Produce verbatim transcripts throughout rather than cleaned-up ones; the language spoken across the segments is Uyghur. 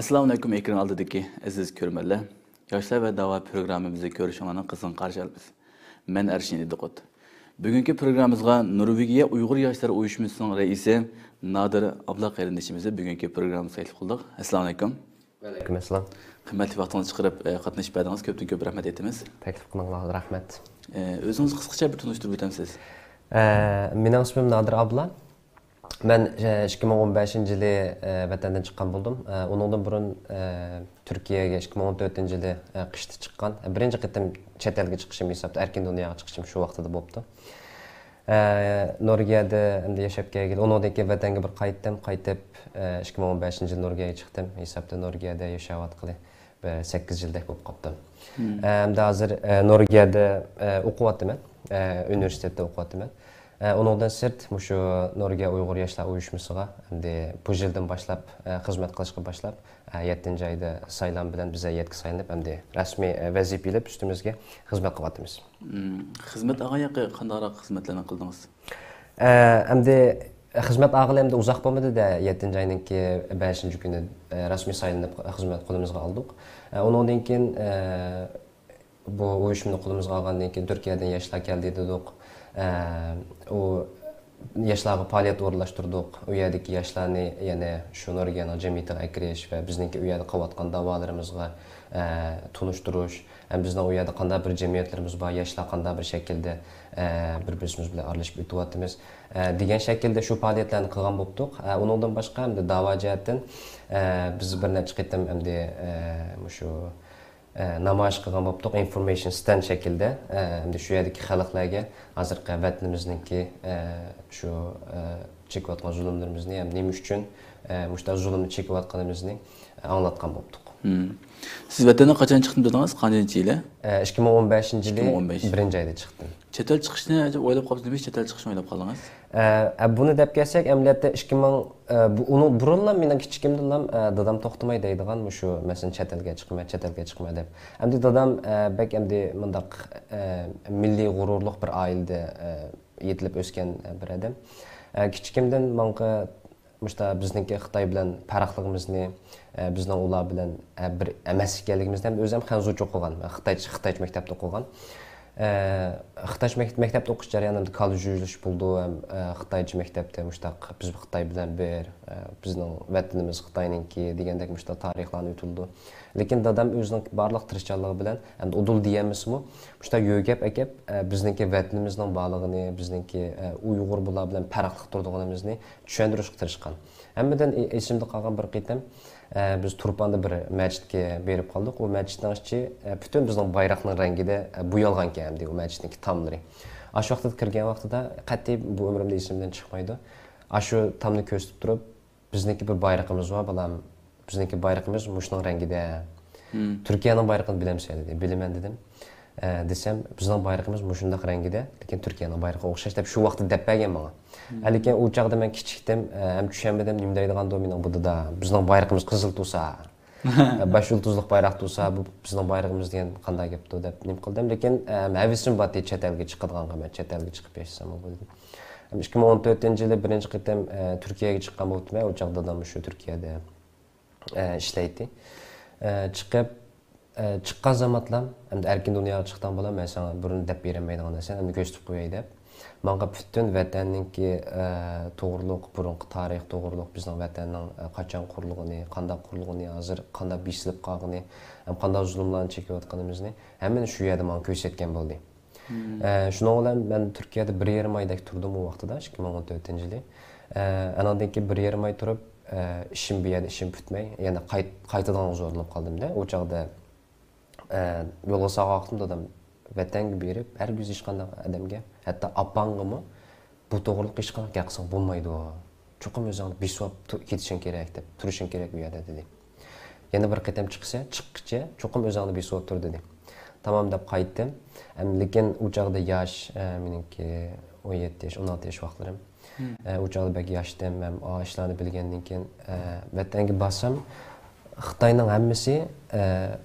ئەسسالامۇئەلەيكۇم، ئېكران ئالدىدىكى ئەزىز كۆرۈرمەنلەر. ياشلار ۋە داۋا پروگراممىمىزنى كۆرۈشۈڭلارنى قىزغىن قارشى ئالىمىز. مەن ئەرشىن ئىدىقۇت. بۈگۈنكى پروگراممىمىزغا نورۋېگىيە ئۇيغۇر ياشلار ئۇيۇشمىسىنىڭ رەئىسى نادىر ئابلا قېرىندىشىمىزنى بۈگۈنكى پروگراممىمىزغا تەكلىپ قىلدۇق. ئەسسالامۇئەلەيكۇم. ۋەئەلەيكۇم ئەسسالام. قىممەتلىك ۋاقتىڭىزنى چىقىرىپ، ئە، قاتنىشىپ بەردىڭىز. كۆپتىن كۆپ رەھمەت ئېيتىمىز. تەكلىپ قىلغىنىڭلارغا رەھمەت. ئە، ئۆزىڭىزنى قىسقىچە بىر تونۇشتۇرۇپ ئۆتەمسىز؟ ئە، مېنىڭ ئىسمىم نادىر ئابلا. مەن، ئە، ئىككى مىڭ ئون بەشىنچى يىلى، ئە، ۋەتەندىن چىققان بولدۇم. ئە، ئۇنىڭدىن بۇرۇن، ئە، تۈركىيەگە ئىككى مىڭ ئون تۆتىنچى يىلى، ئە، قىشتا چىققان. ئە، بىرىنچى قېتىم چەت ئەلگە چىقىشىم ھېسابتا، ئەركىن دۇنياغا چىقىشىم شۇ ۋاقتىدا بوپتۇ. ئە، نورۋېگىيەدە ئەمدى ياشاپ كەلگىلى، ئۇنىڭدىن كېيىن ۋەتەنگە بىر قايتتىم، قايتىپ، ئە، ئىككى مىڭ ئون بەشىنچى يىلى نورۋېگىيەگە چىقتىم. ھېسابتا نورۋېگىيەدە ياشاۋاتقىلى بىر سەككىز يىلدەك بولۇپ قاپتۇ. مم. ئە، ئەمدى ھازىر، ئە، نورۋېگىيەدە، ئە، ئوقۇۋاتىمەن. ئە، ئۇنىۋېرسىتېتتا ئوقۇۋاتىمەن. ئە، ئۇنىڭدىن سىرت، مۇشۇ نورۋېگىيە ئۇيغۇر ياشلار ئۇيۇشمىسىغا ئەمدى بۇ يىلدىن باشلاپ، ئە، خىزمەت قىلىشقا باشلاپ، ئە، يەتتىنچى ئايدا سايلام بىلەن بىز ھەيئەتكە سايلىنىپ، ئەمدى رەسمىي، ئە، ۋەزىپە ئېلىپ ئۈستىمىزگە خىزمەت قىلىۋاتىمىز. مم. خىزمەت ئالغان ياقى قانداقراق خىزمەتلەرنى قىلدىڭىز؟ ئە، ئەمدى خىزمەت ئالغىلى ئەمدى ئۇزاق بولمىدى-دە، يەتتىنچى ئاينىڭكى بەشىنچى كۈنى، ئە، رەسمىي سايلىنىپ خىزمەت قولىمىزغا ئالدۇق. ئە، ئۇنىڭدىن كېيىن، ئە، بۇ ئۇيۇشمىنى قولىمىزغا ئالغاندىن كېيىن تۈركىيەدىن ياشلار كەلدى دېدۇق. ئە، ئۇ ياشلارغا پائالىيەت ئورۇنلاشتۇردۇق. ئۇ يەردىكى ياشلارنى يەنە شۇ نورۋېگىيەنىڭ جەمئىيىتىگە ئەكىرىش ۋە بىزنىڭكى ئۇ يەردە قىلىۋاتقان داۋالىرىمىزغا، ئە، تونۇشتۇرۇش، ھەم بىزنىڭ ئۇ يەردە قانداق بىر جەمئىيەتلىرىمىز بار، ياشلار قانداق بىر شەكىلدە، ئە، بىر-بىرىمىز بىلەن ئارىلىشىپ ئۆتۈۋاتىمىز، ئە، دېگەن شەكىلدە شۇ پائالىيەتلەرنى قىلغان بوپتۇق. ئە، ئۇنىڭدىن باشقا ئەمدى داۋا جەھەتتىن، ئە، بىز بىر نەچچە قېتىم ئەمدى، ئە، مۇشۇ، ئە، نامايىش قىلغان بوپتۇق، ئىنفورمېيشن ستېند شەكلىدە، ئە، ئەمدى شۇ يەردىكى خەلقلەرگە ھازىرقى ۋەتىنىمىزنىڭكى، ئە، شۇ، ئە، چېكىۋاتقان زۇلۇملىرىمىزنى، ھەم نېمە ئۈچۈن، ئە، مۇشۇنداق زۇلۇمنى چېكىۋاتقىنىمىزنى ئاڭلاتقان بوپتۇق. مم. سىز ۋەتەندىن قاچان چىقتىم دېدىڭىز؟ قانچىنچى يىلى؟ ئە، ئىككى مىڭ ئون بەشىنچى يىلى ئىككى مىڭ ئون بەش. بىرىنچى ئايدا چىقتىم. چەت ئەل چىقىشنى ئەجەب ئويلاپ قاپسىز، نېمە ئۈچۈن چەت ئەل چىقىشنى ئويلاپ قالدىڭىز؟ ئە، ئە، بۇنى دەپ كەلسەك، ئەمەلىيەتتە ئىككى مىڭ، ئە، بۇ، ئۇنىڭ بۇرۇنلا مېنىڭ كىچىكىمدىنلا، ئە، دادام توختىماي دەيدىغان مۇشۇ، مەسىلەن، چەت ئەلگە چىقىمەن، چەت ئەلگە چىقىمەن دەپ. ئەمدى دادام، ئە، بەك ئەمدى مۇنداق، ئە، مىللىي غۇرۇرلۇق بىر ئائىلىدە، ئە، يېتىلىپ ئۆسكەن، ئە، بىر ئادەم. ئە، كىچىكىمدىن ماڭا مۇشتا بىزنىڭكى خىتاي بىلەن پەرقلىقىمىزنى، ئە، بىزنىڭ ئۇلار بىلەن، ئە، بىر ئەمەس ئىكەنلىكىمىزنى، ھەم ئۆزۈم خەنزۇچە ئوقۇغان، خىتايچە، خىتايچە مەكتەپتە ئوقۇغان. ئە، خىتايچە مەك-، مەكتەپتە ئوقۇش جەريانىدا كالا ژۇژلىشىپ بولىدۇ، ھەم، ئە، خىتايچە مەكتەپتە مۇشتاق بىز خىتاي بىلەن بىر، ئە، بىزنىڭ ۋەتىنىمىز خىتاينىڭكى دېگەندەك مۇشتاق تارىخلارنى ئۆتۈلىدۇ. لېكىن دادام ئۆزىنىڭ بارلىق تىرىشچانلىقى بىلەن، ئەمدى ئۇدۇل دېيەلمىسىمۇ، مۇشۇنداق يۆگەپ ئەكەپ، ئە، بىزنىڭكى ۋەتىنىمىزنىڭ بارلىقىنى، بىزنىڭكى، ئە، ئۇيغۇر بۇلار بىلەن پەرقلىق تۇرىدىغىنىمىزنى چۈشەندۈرۈشكە تىرىشقان. ھەممىدىن ئې-، ئېسىمدە قالغان بىر قېتىم، ئە، بىز تۇرپاندا بىر مەسچىتكە بېرىپ قالدۇق. ئۇ مەسچىتنىڭ ئىچى، ئە، پۈتۈن بىزنىڭ بايراقنىڭ رەڭگىدە، ئە، بويالغانىكەن ئەمدى ئۇ مەسچىتنىڭكى تاملىرى. ئاشۇ ۋاقىتتا كىرگەن ۋاقتىدا قەتئىي بۇ ئۆمرۈمدە ئېسىمدىن چىقمايدۇ. ئاشۇ تامنى كۆرسىتىپ تۇرۇپ، بىزنىڭكى بىر بايرىقىمىز بار، بالام. بىزنىڭكى بايرىقىمىز مۇشۇنىڭ رەڭگىدە. مم. تۈركىيەنىڭ بايرىقىنى بىلەمسەن؟ دېدى. بىلىمەن، دېدىم. ئە، دېسەم، بىزنىڭ بايرىقىمىز مۇشۇنداق رەڭگىدە، لېكىن تۈركىيەنىڭ بايرىقىغا ئوخشاش دەپ شۇ ۋاقىتتا دەپ بەرگەن ماڭا. مم. ئە، لېكىن ئۇ چاغدا مەن كىچىكتىم، ئە، ھەم چۈشەنمىدىم، نېمە دەيدىغاندۇ مېنىڭ بۇ دادا. بىزنىڭ بايرىقىمىز قىزىل تۇرسا، ئە، باش يۇلتۇزلۇق بايراق تۇرسا، بۇ بىزنىڭ بايرىقىمىز دېگەن قانداق گەپتۇ دەپ نېمە قىلدىم. لېكىن، ئە، ھەۋىسىم بار ئىدى چەت ئەلگە چىقىدىغانغا، مەن چەت ئەلگە چىقىپ ياشىسام بولىدۇ. ئىككى مىڭ ئون تۆتىنچى يىلى بىرىنچى قېتىم، ئە، تۈركىيەگە چىققان بولۇپتىمەن. ئۇ چاغدا دادام شۇ تۈركىيەدە، ئە، ئىشلەيتتى. ئە، چىقىپ، ئە، چىققان زامانلام، ئەمدى ئەركىن دۇنياغا چىقتىڭ بالام، مەن ساڭا بۇرۇن دەپ بېرەلمەيدىغان نەرسىنى ئەمدى كۆرسىتىپ قوياي دەپ، ماڭا پۈتۈن ۋەتەننىڭكى، ئە، توغرۇلۇق، بۇرۇنقى تارىخ توغرۇلۇق، بىزنىڭ ۋەتەننىڭ، ئە، قاچان قۇرۇلغىنى، قانداق قۇرۇلغىنى، ھازىر قانداق بېسىلىپ قالغىنى، ھەم قانداق زۇلۇملارنى چېكىۋاتقىنىمىزنى ھەممىنى شۇ يەردە ماڭا كۆرسەتكەن بولدى. مم. ئە، شۇنىڭ بىلەن مەن تۈركىيەدە بىر يېرىم ئايدەك تۇردۇم ئۇ ۋاقتىدا، ئىككى مىڭ ئون تۆتىنچى يىلى. ئە، ئانىڭدىن كېيىن بىر يېرىم ئاي تۇرۇپ، ئە، ئىشىم بۇ يەردە ئىشىم پۈتمەي، يەنە قايت-، قايتىدىغانغا زورلىنىپ قالدىم-دە. ئۇ چاغدا، ئە، يولغا سالغان ۋاقتىمدا دادام، ۋەتەنگە بېرىپ، ھەرگىز ھېچقانداق ئادەمگە، ھەتتا ئاپاڭغىمۇ بۇ توغرىلىق ھېچقانداق گەپ قىلساڭ بولمايدۇ. چوقۇم ئۆزۈڭنى بېسىۋاپ تۇ-، كېتىشىڭ كېرەك دەپ، تۇرۇشۇڭ كېرەك ئۇ يەردە، دېدى. يەنە بىر قېتىم چىقسا، چىققىچە چوقۇم ئۆزۈڭنى بېسىۋاپ تۇر، دېدى. تامام دەپ قايتتىم. ئەم، لېكىن ئۇ چاغدا ياش، ئە، مېنىڭكى ئون يەتتە ياش، ئون ئالتە ياش ۋاقىتلىرىم. مم. ئە، ئۇ چاغدا بەك ياشتىم. ھەم ئا ئىشلارنى بىلگەندىن كېيىن، ئە، ۋەتەنگە بارسام، خىتاينىڭ ھەممىسى، ئە،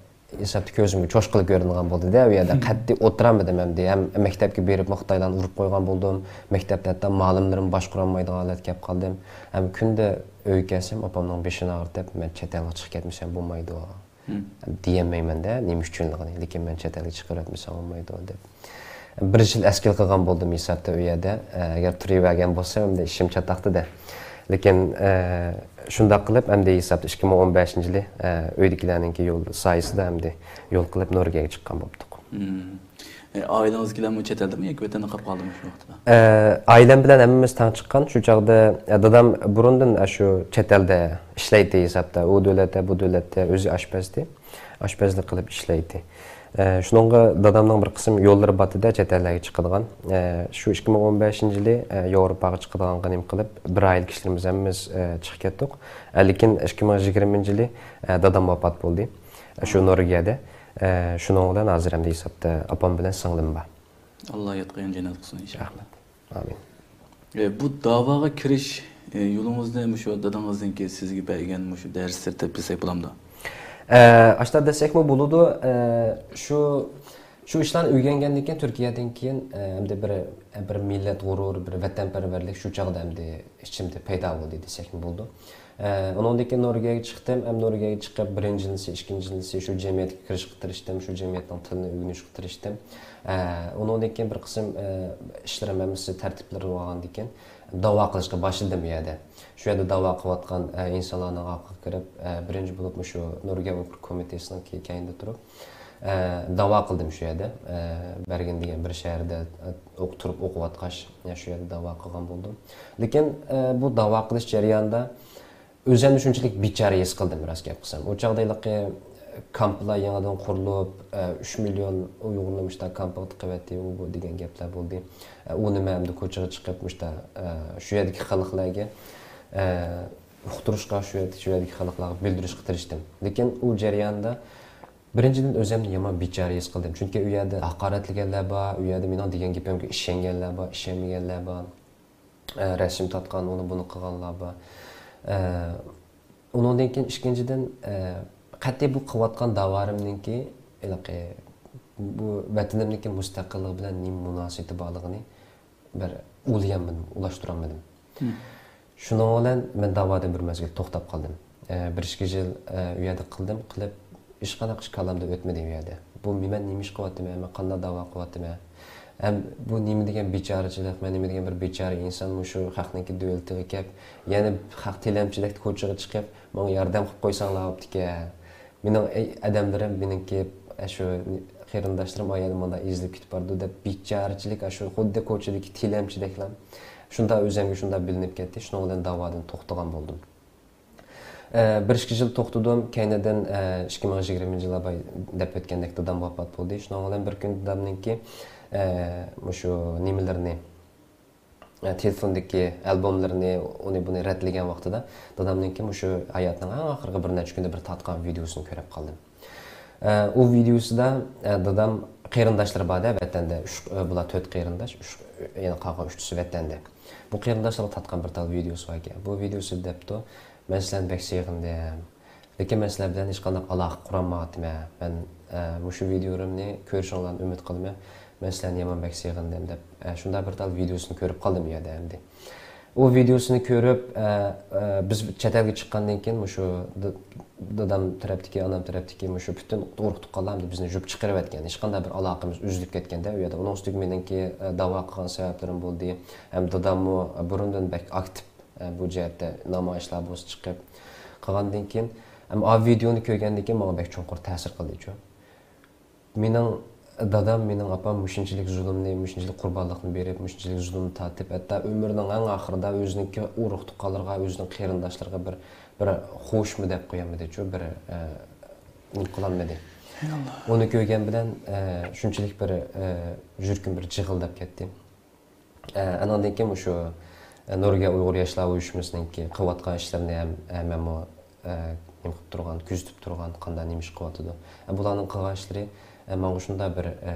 ھېسابتا كۆزۈمگە چوشقىلا كۆرۈنىدىغان بولدى-دە، ئۇ يەردە قەتئىي ئولتۇرالمىدىم ئەمدى. ھەم مەكتەپكە بېرىپمۇ خىتايلارنى ئۇرۇپ قويغان بولدۇم. مەكتەپتە ھەتتا مۇئەللىملىرىمنى باشقۇرالمايدىغان ھالەتكە كېلىپ قالدىم. ھەم كۈندە ئۆيگە كەلسەم، ئاپامنىڭ بېشىنى ئاغرىتىپ، مەن چەت ئەلگە چىقىپ كەتمىسەم بولمايدۇ. دېيەلمەيمەن-دە، نېمە ئۈچۈنلۈكىنى، لېكىن مەن چەت ئەلگە چىقىرىۋەتمىسەم بولمايدۇ دەپ. بىر يىل ئەسكىل قىلغان بولدۇم ھېسابتا ئۇ يەردە. ئەگەر تۇرۇۋەرگەن بولسام، ئەمدى ئىشىم چاتاقتى-دە. لېكىن، ئە، شۇنداق قىلىپ، ئەمدى ھېسابتا ئىككى مىڭ ئون بەشىنچى يىلى، ئە، ئۆيدىكىلەرنىڭكى يول سايىسىدا ئەمدى يول قىلىپ نورۋېگىيەگە چىققان بوپتۇق. ئائىلىڭىزدىكىلەرمۇ چەت ئەلدىمۇ ياكى ۋەتەندە قاپ قالدىمۇ شۇ ۋاقىتتا؟ ئە، ئائىلەم بىلەن ھەممىمىز تەڭ چىققان. شۇ چاغدا، ئە، دادام بۇرۇندىن ئاشۇ چەت ئەلدە ئىشلەيتتى ھېسابتا. ئۇ دۆلەتتە، بۇ دۆلەتتە ئۆزى ئاشپەزدى. ئاشپەزلىك قىلىپ ئىشلەيتتى. ئە، شۇنىڭغا دادامنىڭ بىر قىسىم يوللىرى باتتى-دە، چەت ئەللەرگە چىقىدىغان. ئە، شۇ ئىككى مىڭ ئون بەشىنچى يىلى، ئە، ياۋروپاغا چىقىدىغانغا نېمە قىلىپ، بىر ئائىلە كىشىلىرىمىز ھەممىمىز، ئە، چىقىپ كەتتۇق. ئە، لېكىن ئىككى مىڭ يىگىرمىنچى يىلى، ئە، دادام ۋاپات بولدى. شۇ نورۋېگىيەدە. ئە، شۇنىڭ بىلەن ھازىر ئەمدى ھېسابتا ئاپام بىلەن سىڭلىم بار. ئاللا ياتقان جەننەت قىلسۇن ئىنشاللا. رەھمەت. ئامىن. ئە، بۇ داۋاغا كىرىش، ئە، يولىڭىزنى مۇشۇ دادىڭىزنىڭكى سىزگە بەرگەن مۇشۇ دەرسلىرى دەپ بىلسەك بولامدۇ؟ ئە، ئاشۇنداق دېسەكمۇ بولىدۇ. ئە، شۇ، شۇ ئىشلارنى ئۆگەنگەندىن كېيىن، تۈركىيەدىن كېيىن، ئە، ئەمدى بىر، بىر مىللەت غۇرۇرى، بىر ۋەتەنپەرۋەرلىك شۇ چاغدا ئەمدى ئىچىمدە پەيدا بولدى دېسەكمۇ بولىدۇ. ئە، ئۇنىڭدىن كېيىن نورۋېگىيەگە چىقتىم. ئەم، نورۋېگىيەگە چىقىپ، بىرىنچى يىلىسى، ئىككىنچى يىلىسى شۇ جەمئىيەتكە كىرىشكە تىرىشتىم، شۇ جەمئىيەتنىڭ تىلىنى ئۆگىنىشكە تىرىشتىم. ئە، ئۇنىڭدىن كېيىن بىر قىسىم، ئە، ئىشلىرىم ھەممىسى تەرتىپلىرىنى ئالغاندىن كېيىن داۋا قىلىشقا باشلىدىم ئۇ يەردە. شۇ يەردە داۋا قىلىۋاتقان، ئە، ئىنسانلارنىڭ ئارىسىغا كىرىپ، ئە، بىرىنچى بولۇپمۇ شۇ نورۋېگىيە ئۇيغۇر كومىتېتىنىڭ كەينىدە تۇرۇپ، ئە، داۋا قىلدىم شۇ يەردە. ئە، بەرگىن دېگەن بىر شەھەردە، ئە، ئوق-، تۇرۇپ ئوقۇۋاتقاچ، شۇ يەردە داۋا قىلغان بولدۇم. لېكىن، ئە، بۇ داۋا قىلىش جەريانىدا ئۆزۈمنى شۇنچىلىك بىچارە ھېس قىلدىم، راست گەپ قىلسام. ئۇ چاغدا ھېلىقى كامپلار يېڭىدىن قۇرۇلۇپ، ئە، ئۈچ مىليون ئۇيغۇرنى مۇشۇنداق كامپىغا تىقىۋەتتى، ئۇ بۇ دېگەن گەپلەر بولدى. ئە، ئۇنى مەن ئەمدى كوچىغا چىقىپ مۇشۇنداق، ئە، شۇ يەردىكى خەلقلەرگە، ئە، ئۇقتۇرۇشقا، شۇ يەردە، شۇ يەردىكى خەلقلەرگە بىلدۈرۈشكە تىرىشتىم. لېكىن ئۇ جەرياندا بىرىنچىدىن، ئۆزۈمنى يامان بىچارە ھېس قىلدىم. چۈنكى ئۇ يەردە ھاقارەتلىگەنلەر بار، ئۇ يەردە مېنىڭ دېگەن گېپىمگە ئىشەنگەنلەر بار، ئىشەنمىگەنلەر بار. ئە، رەسىم تارتقان، ئۇنى بۇنى قىلغانلار بار. ئە، ئۇنىڭدىن كېيىن ئىككىنچىدىن، ئە، قەتئىي بۇ قىلىۋاتقان داۋالىرىمنىڭكى، ھېلىقى، بۇ ۋەتىنىمنىڭكى مۇستەقىللىقى بىلەن نېمە مۇناسىۋىتى بارلىقىنى بىر ئويلىيالمىدىم، ئويلاشتۇرالمىدىم. شۇنىڭ بىلەن مەن داۋادىن بىر مەزگىل توختاپ قالدىم. ئە، بىر ئىككى يىل، ئە، ئۇ يەردە قىلدىم، قىلىپ ھېچقانداق ئىش كاللامدا ئۆتمىدى ئۇ يەردە. بۇ مەن نېمە ئىش قىلىۋاتىمەن، مەن قانداق داۋا قىلىۋاتىمەن؟ ھەم بۇ نېمە دېگەن بىچارىچىلىك، مەن نېمە دېگەن بىر بىچارە ئىنسان، مۇشۇ خەقنىڭكى دۆلىتىگە كەپ، يەنە خەق تىلەمچىدەك كوچىغا چىقىپ، ماڭا ياردەم قىلىپ قويساڭلار بوپتىكەن. مېنىڭ، ئەي، ئادەملىرىم، مېنىڭكى، ئاشۇ قېرىنداشلىرىم ئايەنە مانا ئېزىلىپ كېتىپ بارىدۇ دەپ بىچارىچىلىك، ئاشۇ خۇددى كوچىدىكى تىلەمچىدەكلا شۇنداق ئۆزۈمگە شۇنداق بىلىنىپ كەتتى. شۇنىڭ بىلەن داۋادىن توختىغان بولدۇم. ئە، بىر ئىككى يىل توختىدىم. كەينىدىن، ئە، ئىككى مىڭ يىگىرمىنچى يىلدا باي-، دەپ ئۆتكەندەك دادام ۋاپات بولدى. شۇنىڭ بىلەن بىر كۈنى دادامنىڭكى، ئە، مۇشۇ نېمىلىرىنى، ئە، تېلېفوندىكى ئالبوملىرىنى، ئۇنى بۇنى رەتلىگەن ۋاقتىدا دادامنىڭكى مۇشۇ ھاياتنىڭ ئەڭ ئاخىرقى بىر نەچچە كۈندە بىر تارتقان ۋىدېئوسىنى كۆرۈپ قالدىم. ئە، ئۇ ۋىدېئوسىدا، ئە، دادام قېرىنداشلىرى بار-دە، ۋەتەندە. ئۈچ، ئە، بۇلار تۆت قېرىنداش، ئۈچ، يەنە قالغان ئۈچىسى ۋەتەندە. بۇ قېرىنداشلارغا تارتقان بىر تال ۋىدېئوسى باركەن. بۇ ۋىدېئوسى دەپتۇ، مەن سىلەرنى بەك سېغىندىم. لېكىن مەن سىلەر بىلەن ھېچقانداق ئالاقە قۇرالمايۋاتىمەن. مەن، ئە، مۇشۇ ۋىدېئولىرىمنى كۆرۈشۈڭلارنى ئۈمىد قىلىمەن. مەن سىلەرنى يامان بەك سېغىندىم دەپ، ئە، شۇنداق بىر تال ۋىدېئوسىنى كۆرۈپ قالدىم ئۇ يەردە ئەمدى. ئۇ ۋىدېئوسىنى كۆرۈپ، ئە، ئە، بىز چەت ئەلگە چىققاندىن كېيىن مۇشۇ د-، دادام تەرەپتىكى، ئانام تەرەپتىكى مۇشۇ پۈتۈن ئۇرۇق تۇغقانلار ئەمدى بىزنى يۇيۇپ چىقىرىۋەتكەن. ھېچقانداق بىر ئالاقىمىز ئۈزۈلۈپ كەتكەندە ئۇ يەردە. ئۇنىڭ ئۈستىگە مېنىڭكى، ئە، داۋا قىلغان سەۋەبلىرىم بولدى. ھەم داداممۇ بۇرۇندىن بەك ئاكتىپ، ئە، بۇ جەھەتتە نامايىشلار بولسا چىقىپ قىلغاندىن كېيىن، ھەم ئا ۋىدېئونى كۆرگەندىن كېيىن ماڭا بەك چوڭقۇر تەسىر قىلدىچۇ. مېنىڭ دادام، مېنىڭ ئاپام مۇشۇنچىلىك زۇلۇمنى، مۇشۇنچىلىك قۇربانلىقنى بېرىپ، مۇشۇنچىلىك زۇلۇمنى تارتىپ، ھەتتا ئۆمرىنىڭ ئەڭ ئاخىرىدا ئۆزىنىڭكى ئۇرۇق-تۇغقانلىرىغا، ئۆزىنىڭ قېرىنداشلىرىغا بىر، بىر خوشمۇ دەپ قويالمىدىچۇ، بىر، ئە، نېمە قىلالمىدى. ئۇنى كۆرگەن بىلەن، ئە، شۇنچىلىك بىر، ئە، يۈرىكىم بىر جىغىلداپ كەتتى. ئە، ئانىڭدىن كېيىن مۇشۇ، ئە، نورۋېگىيە ئۇيغۇر ياشلار ئۇيۇشمىسىنىڭكى قىلىۋاتقان ئىشلىرىنى ھەم، ئە، مەنمۇ، ئە، نېمە قىلىپ تۇرغان، كۆزىتىپ تۇرغان، قانداق نېمە ئىش قىلىۋاتىدۇ. ئە، بۇلارنىڭ قىلغان ئىشلىرى، ئە، ماڭا شۇنداق بىر، ئە،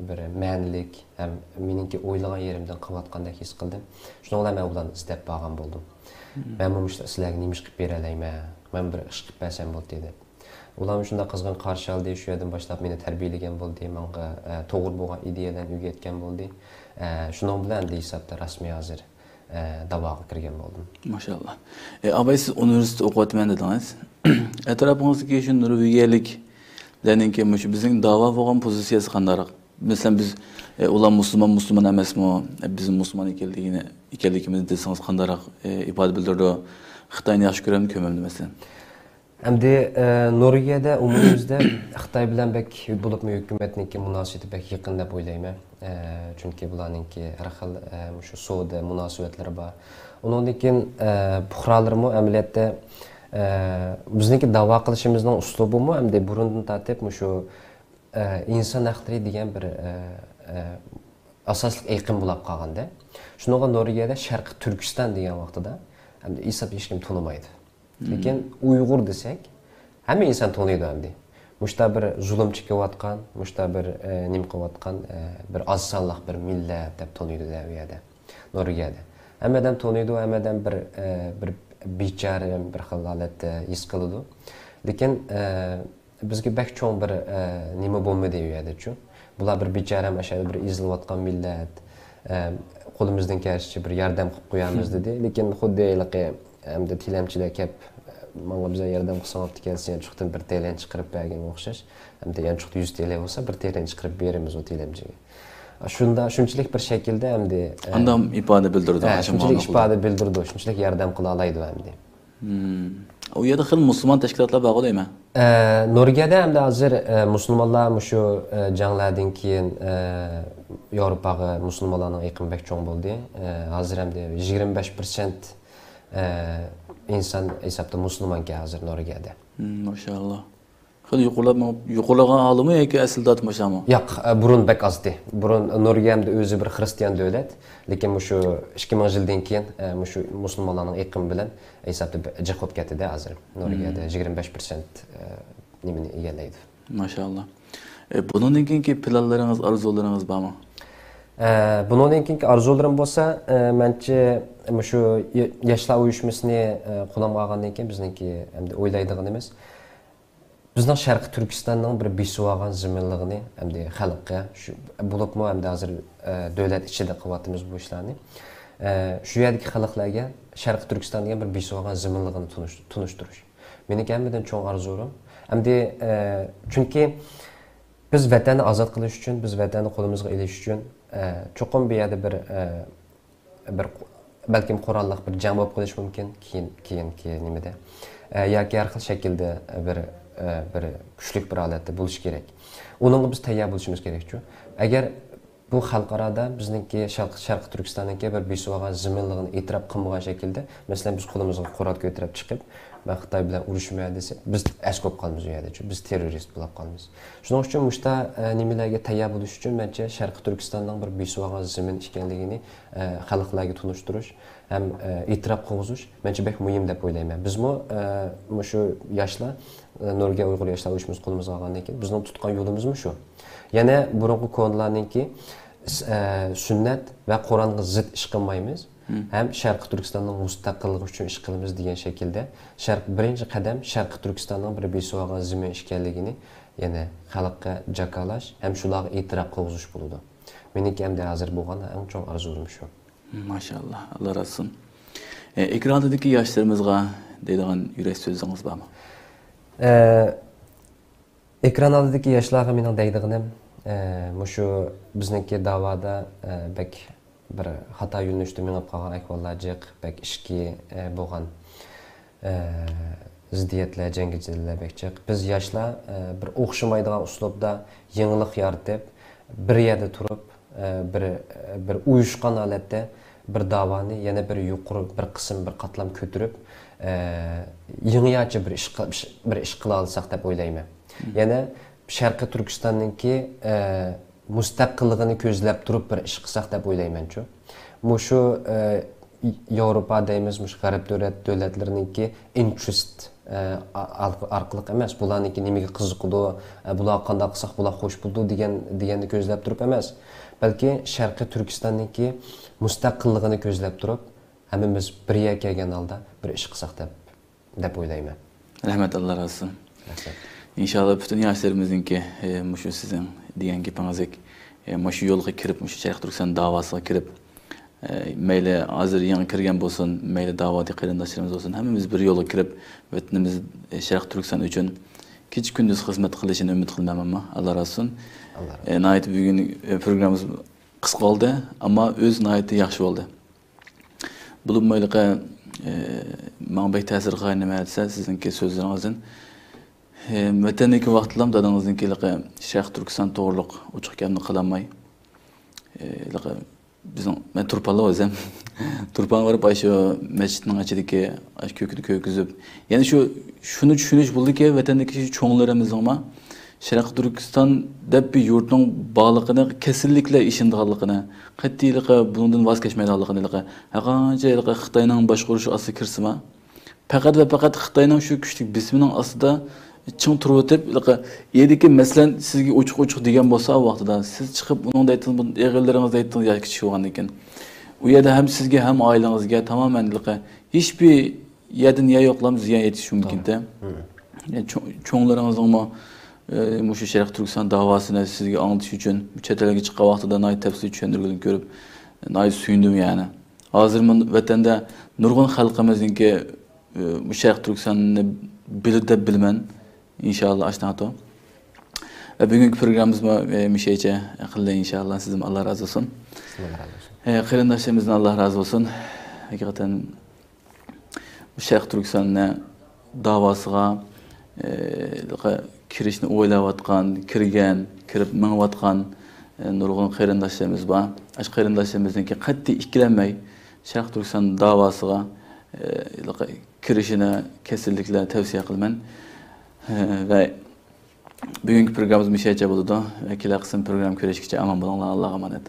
بىر مەنىلىك ھەم مېنىڭكى ئويلىغان يېرىمدىن قىلىۋاتقاندەك ھېس قىلدىم. شۇنىڭ بىلەن مەن بۇلارنى ئىزدەپ بارغان بولدۇم. مەنمۇ مۇشۇ سىلەرگە نېمە ئىش قىلىپ بېرەلەيمەن؟ مەن بىر ئىش قىلىپ بەرسەم بولدى دەپ. ئۇلارمۇ شۇنداق قىزغىن قارشى ئالدى، شۇ يەردىن باشلاپ مېنى تەربىيەلىگەن بولدى، ماڭا، ئە، توغرا بولغان ئىدىيەلەرنى ئۆگەتكەن بولدى. ئە، شۇنىڭ بىلەن ئەمدى ھېسابتا رەسمىي ھازىر، ئە، داۋاغا كىرگەن بولدۇم. ماشائاللا. ئە، ئاباي، سىز ئۇنىۋېرسىتېتتا ئوقۇۋاتىمەن دېدىڭىز. ئەتراپىڭىزدىكى شۇ نورۋېگىيەلىكلەرنىڭكى مۇشۇ بىزنىڭ داۋا بولغان پوزىتسىيەسى قانداقراق؟ مەسىلەن، بىز، ئە، ئۇلار مۇسۇلمان، مۇسۇلمان ئەمەسمۇ؟ ئە، بىز مۇسۇلمان ئىكەنلىكىنى، ئىكەنلىكىمىزنى دېسىڭىز قانداقراق، ئە، ئىپادە بىلدۈرىدۇ؟ خىتاينى ياخشى كۆرەمدۇ، كۆرمەمدۇ، مەسىلەن؟ ئەمدى، ئە، نورۋېگىيەدە ئومۇمىي يۈزدە خىتاي بىلەن بەك، بولۇپمۇ ھۆكۈمەتنىڭكى مۇناسىۋىتى بەك يېقىن دەپ ئويلايمەن. ئە، چۈنكى بۇلارنىڭكى ھەر خىل، ئە، مۇشۇ سودا مۇناسىۋەتلىرى بار. ئۇنىڭدىن كېيىن، ئە، پۇقرالىرىمۇ ئەمەلىيەتتە، ئە، بىزنىڭكى داۋا قىلىشىمىزنىڭ ئۇسلۇبىمۇ ئەمدى بۇرۇندىن تارتىپ مۇشۇ، ئە، ئىنسان ھەقلىرى دېگەن بىر، ئە، ئە، ئاساسلىق ئېقىم بولاپ قالغاندا. شۇنىڭغا نورۋېگىيەدە شەرقىي تۈركىستان دېگەن ۋاقتىدا ئەمدى ھېساب ھېچكىم تونۇمايدۇ. لېكىن ئۇيغۇر دېسەك، ھەممە ئىنسان تونۇيدۇ ئەمدى. مۇشتا بىر زۇلۇمچى قىلىۋاتقان، مۇشتا بىر، ئە، نېمە قىلىۋاتقان، ئە، بىر ئاز سانلىق بىر مىللەت دەپ تونۇيدۇ دە ئۇ يەردە، نورۋېگىيەدە. ھەممە ئادەم تونۇيدۇ، ھەممە ئادەم بىر، ئە، بىر بىچارە بىر خىل ھالەتتە ھېس قىلىدۇ. لېكىن، ئە، بىزگە بەك چوڭ بىر، ئە، نېمە بولمىدى ئۇ يەردىچۇ. بۇلار بىر بىچارە ئاشۇ يەردە بىر ئېزىلىۋاتقان مىللەت، ئە، قولىمىزدىن كېلىشىچە بىر ياردەم قىلىپ قويارمىز دېدى. لېكىن خۇددى ھېلىقى ئەمدى تىلەمچىلەر كەپ، ماڭا بىزگە ياردەم قىلساڭلار كەلسە، يانچۇقتىن بىر تىلەمچى چىقىرىپ بەرگەنگە ئوخشاش. ئەمدى يانچۇقتا يۈز تىلى بولسا، بىر تىلەمچى چىقىرىپ بېرىمىز ئۇ تىلەمچىگە. شۇندا، شۇنچىلىك بىر شەكىلدە ئەمدى، ئە، ئاندام ئىپادە بىلدۈرىدۇ، ھە، شۇنچىلىك ئىپادە بىلدۈرىدۇ، شۇنچىلىك ياردەم قىلالايدۇ ئەمدى. ئۇ يەردە خېلى مۇسۇلمان تەشكىلاتلار بارغۇ دەيمەن. ئە، نورۋېگىيەدە ئەمدى ھازىر، ئە، مۇسۇلمانلار مۇشۇ، ئە، جەڭلەردىن كېيىن، ئە، ياۋروپاغا مۇسۇلمانلارنىڭ ئېقىمى بەك چوڭ بولدى. ئە، ھازىر ئەمدى يىگىرمە بەش پىرسەنت، ئە، ئىنسان ھېسابتا مۇسۇلمانكەن ھازىر نورۋېگىيەدە. ماشائاللا. خېلى يۇقىرىلاپ مېڭىپ، يۇقىرىلىغان ھالىمۇ ياكى ئەسلىدە مۇشۇمۇ؟ ياق، ئە، بۇرۇن بەك ئازدى. بۇرۇن نورۋېگىيە ئەمدى ئۆزى بىر خىرىستىيان دۆلەت. لېكىن مۇشۇ ئىككى مىڭ يىلدىن كېيىن، ئە، مۇشۇ مۇسۇلمانلارنىڭ ئېقىمى بىلەن ھېسابتا بىر جىق بولۇپ كەتتى ھازىر. نورۋېگىيەدە يىگىرمە بەش پىرسەنت، ئە، نېمىنى ئىگىلەيدۇ. ماشائاللا. ئە، بۇنىڭدىن كېيىنكى پىلانلىرىڭىز، ئارزۇلىرىڭىز بارمۇ؟ ئە، بۇنىڭدىن كېيىنكى ئارزۇلىرىم بولسا، ئە، مەنچە مۇشۇ ي-، ياشلار ئۇيۇشمىسىنى، ئە، قولۇمغا ئالغاندىن كېيىن بىزنىڭكى ئەمدى ئويلايدىغىنىمىز، بىزنىڭ شەرقىي تۈركىستاننىڭ بىر بېسىۋالغان زېمىنلىقىنى ئەمدى خەلققە، شۇ، بولۇپمۇ ئەمدى ھازىر، ئە، دۆلەت ئىچىدە قىلىۋاتىمىز بۇ ئىشلارنى. ئە، شۇ يەردىكى خەلقلەرگە شەرقىي تۈركىستان دېگەن بىر بېسىۋالغان زېمىنلىقىنى تونۇش-، تونۇشتۇرۇش. مېنىڭكى ھەممىدىن چوڭ ئارزۇيۇم. ئەمدى، ئە، چۈنكى بىز ۋەتەننى ئازاد قىلىش ئۈچۈن، بىز ۋەتەننى قولىمىزغا ئېلىش ئۈچۈن، ئە، چوقۇم بۇ يەردە بىر، ئە، بىر، بەلكىم قوراللىق بىر جەڭ بولۇپ قېلىشى مۇمكىن، كېيىن، كېيىنكى نېمىدە. ئە، ياكى ھەر خىل شەكىلدە بىر، ئە، بىر كۈچلۈك بىر ھالەتتە بولۇشى كېرەك. ئۇنىڭغا بىز تەييار بولۇشىمىز كېرەكچۇ. ئەگەر بۇ خەلقئارادا بىزنىڭكى شەرق-، شەرقىي تۈركىستاننىڭكى بىر بېسىۋالغان زېمىنلىقىنى ئېتىراپ قىلمىغان شەكىلدە، مەسىلەن، بىز قولىمىزغا قورال كۆتۈرۈپ چىقىپ، مەن خىتاي بىلەن ئۇرۇشىمەن دېسە، بىز ئەسكى بولۇپ قالىمىز ئۇ يەردىچۇ، بىز تېررورىست بولاپ قالىمىز. شۇنىڭ ئۈچۈن مۇشتا، ئە، نېمىلەرگە تەييار بولۇش ئۈچۈن، مەنچە، شەرقىي تۈركىستاننىڭ بىر بېسىۋالغان زېمىن ئىكەنلىكىنى، ئە، خەلقلەرگە تونۇشتۇرۇش ھەم، ئە، ئېتىراپ قىلغۇزۇش مەنچە بەك مۇھىم دەپ ئويلايمەن. بىزمۇ، ئە، مۇشۇ ياشلار، ئە، نورۋېگىيە ئۇيغۇر ياشلار ئۇيۇشمىسى قولىمىزغا ئالغاندىن كېيىن، بىزنىڭ تۇتقان يولىمىزمۇ شۇ. يەنە بۇرۇنقى كونىلارنىڭكى، ئە، سۈننەت ۋە قۇرئانغا زىت ئىش قىلمايمىز ھەم شەرقىي تۈركىستاننىڭ مۇستەقىللىقى ئۈچۈن ئىش قىلىمىز دېگەن شەكىلدە، شەرق-، بىرىنچى قەدەم شەرقىي تۈركىستاننىڭ بىر بېسىۋالغان زېمىن ئىكەنلىكىنى يەنە خەلققە جاكارلاش ھەم شۇلارغا ئېتىراپ قىلغۇزۇش بولىدۇ. مېنىڭكى ئەمدى ھازىر بولغان ئەڭ چوڭ ئارزۇيۇم شۇ. ماشائاللا، ئاللا رازى بولسۇن. ئە، ئېكران ئالدىدىكى ياشلىرىمىزغا دەيدىغان يۈرەك سۆزىڭىز بارمۇ؟ ئە، ئېكران ئالدىدىكى ياشلارغا مېنىڭ دەيدىغىنىم، ئە، مۇشۇ بىزنىڭكى داۋادا، ئە، بەك بىر خاتا يۆنىلىشتە مېڭىپ قالغان ئەھۋاللار جىق، بەك ئىچكى، ئە، بولغان، ئە، زىددىيەتلەر، جەڭگىچىلىكلەر بەك جىق. بىز ياشلار، ئە، بىر ئوخشىمايدىغان ئۇسلۇبتا يېڭىلىق يارىتىپ، بىر يەردە تۇرۇپ، ئە، بىر، بىر ئۇيۇشقان ھالەتتە بىر داۋانى يەنە بىر يۇقىرى بىر قىسىم، بىر قاتلام كۆتۈرۈپ، ئە، يېڭىچە بىر ئىش قىل-، بىر ئىش قىلالىساق دەپ ئويلايمەن. يەنە شەرقىي تۈركىستاننىڭكى، ئە، مۇستەقىللىقىنى كۆزلەپ تۇرۇپ بىر ئىش قىلساق دەپ ئويلايمەنچۇ. مۇشۇ، ئە، ياۋروپا دەيمىز، مۇشۇ غەرب دۆلەت-، دۆلەتلىرىنىڭكى ئىنتېرېست، ئە، ئا-، ئارق-، ئارقىلىق ئەمەس، بۇلارنىڭكى نېمىگە قىزىقىدۇ، ئە، بۇلارغا قانداق قىلساق بۇلار خوش بولىدۇ دېگەن، دېگەننى كۆزلەپ تۇرۇپ ئەمەس، بەلكى شەرقىي تۈركىستاننىڭكى مۇستەقىللىقىنى كۆزلەپ تۇرۇپ، ھەممىمىز بىر يەرگە كەلگەن ھالدا بىر ئىش قىلساق دەپ، دەپ ئويلايمەن. رەھمەت، ئاللا رازى بولسۇن. رەھمەت. ئىنشاللا پۈتۈن ياشلىرىمىزنىڭكى، ئى، مۇشۇ سىزنىڭ دېگەن گېپىڭىزدەك، ئى، مۇشۇ يولغا كىرىپ، مۇشۇ شەرقىي تۈركىستان داۋاسىغا كىرىپ، ئى، مەيلى ھازىر يېڭى كىرگەن بولسۇن، مەيلى داۋادىكى قېرىنداشلىرىمىز بولسۇن، ھەممىمىز بىر يولغا كىرىپ، ۋەتىنىمىز، ئى، شەرقىي تۈركىستان ئۈچۈن كېچە-كۈندۈز خىزمەت قىلىشىنى ئۈمىد قىلىمەن، ماما. ئاللا رازى بولسۇن. ئاللا رازى ئى، ناھايىتى بۈگۈن، ئى، پروگراممىمىز قىسقا بولدى، ئەمما ئۆزى ناھايىتى ياخشى بولدى. بولۇپمۇ ھېلىقى، ئى، ماڭا بەك تەسىر قىلغان نېمە دېسە، سىزنىڭكى سۆزلىرىڭىزدىن، ئى، ۋەتەندىكى ۋاقىتلام دادىڭىزنىڭكى ھېلىقى شەرقىي تۈركىستان توغرۇلۇق ئوچۇق گەپنى قىلالماي، ئى، ھېلىقى بىزنىڭ، مەن تۇرپانلا ئۆزۈم. تۇرپانغا بېرىپ، ئاشۇ مەسچىتنىڭ ئىچىدىكى ئاشۇ كۆكنى كۆرگۈزۈپ، يەنە شۇ، شۇنى چۈشىنىش بولدىكى، ۋەتەندىكى شۇ چوڭلىرىمىزنىڭمۇ شەرقىي تۈركىستان دەپ بىر يۇرتنىڭ بارلىقىنى كېسىللىكلەر ئىشىنىدىغانلىقىنى، قەتئىيلىقى بۇنىڭدىن ۋاز كەچمەيدىغانلىقىنى، ھەرقانچە ھېلىقى خىتاينىڭ باشقۇرۇشى ئاستىغا كىرسىمۇ، پەقەت ۋە پەقەت خىتاينىڭ شۇ كۈچلۈك بېسىمىنىڭ ئاستىدا چىڭ تۇرۇۋېتىپ، ھېلىقى يەردىكى، مەسىلەن، سىزگە ئوچۇق-ئوچۇق دېگەن بولسا، ئۇ ۋاقتىدا سىز چىقىپ ئۇنىڭ دەيتىڭىز، بۇ ئېغىرلىرىڭىز دەيتىڭىز ياكى كىچىك بولغاندىكىن، ئۇ يەردە ھەم سىزگە، ھەم ئائىلىڭىزگە تامامەن ھېلىقى ھېچبىر يەردىن يەر يوقلام زىيان يېتىشى مۇمكىنتى. يەنى چوڭ-، چوڭلىرىڭىزنىڭمۇ، ئى، مۇشۇ شەرقىي تۈركىستان داۋاسىنى سىزگە ئاڭلىتىش ئۈچۈن، چەت ئەلگە چىققان ۋاقتىدا ناھايىتى تەپسىلىي چۈشەندۈرگىلىك كۆرۈپ، ناھايىتى سۆيۈندۈم يەنى. ھازىر مۇن-، ۋەتەندە نۇرغۇن خەلقىمىزنىڭكى، ئى، مۇشۇ شەرقىي تۈركىستاننى بىلىدۇ دەپ بىلىمەن. ئىنشاللا ئاشتىڭاتو. ۋە بۈگۈنكى پروگراممىمىزمۇ، ئى، مۇشۇيەرچە قىلدى ئىنشاللا. سىزدىن ئاللا رازى بولسۇن. سىزدىن رازى بولسۇن. ئى، قېرىنداشلىرىمىزدىن ئاللا رازى بولسۇن. ھەقىقەتەن شەرقىي تۈركىستاننى داۋاسىغا، ئى، كىرىشنى ئويلاۋاتقان، كىرگەن، كىرىپ مېڭىۋاتقان، ئى، نۇرغۇن قېرىنداشلىرىمىز بار. ئاشۇ قېرىنداشلىرىمىزنىڭكى قەتئىي ئىككىلەنمەي شەرقىي تۈركىستان داۋاسىغا، ئى، كىرىشىنى كېسىللىكلەر تەۋسىيە قىلىمەن. ئى، ۋە بۈگۈنكى پروگراممىمىز مۇشۇيەرچە بولىدۇ. ۋە كېلەر قىسىم پروگرامما كۆرۈشكىچە ئامان بولۇڭلار. ئاللاغا ئامانەت.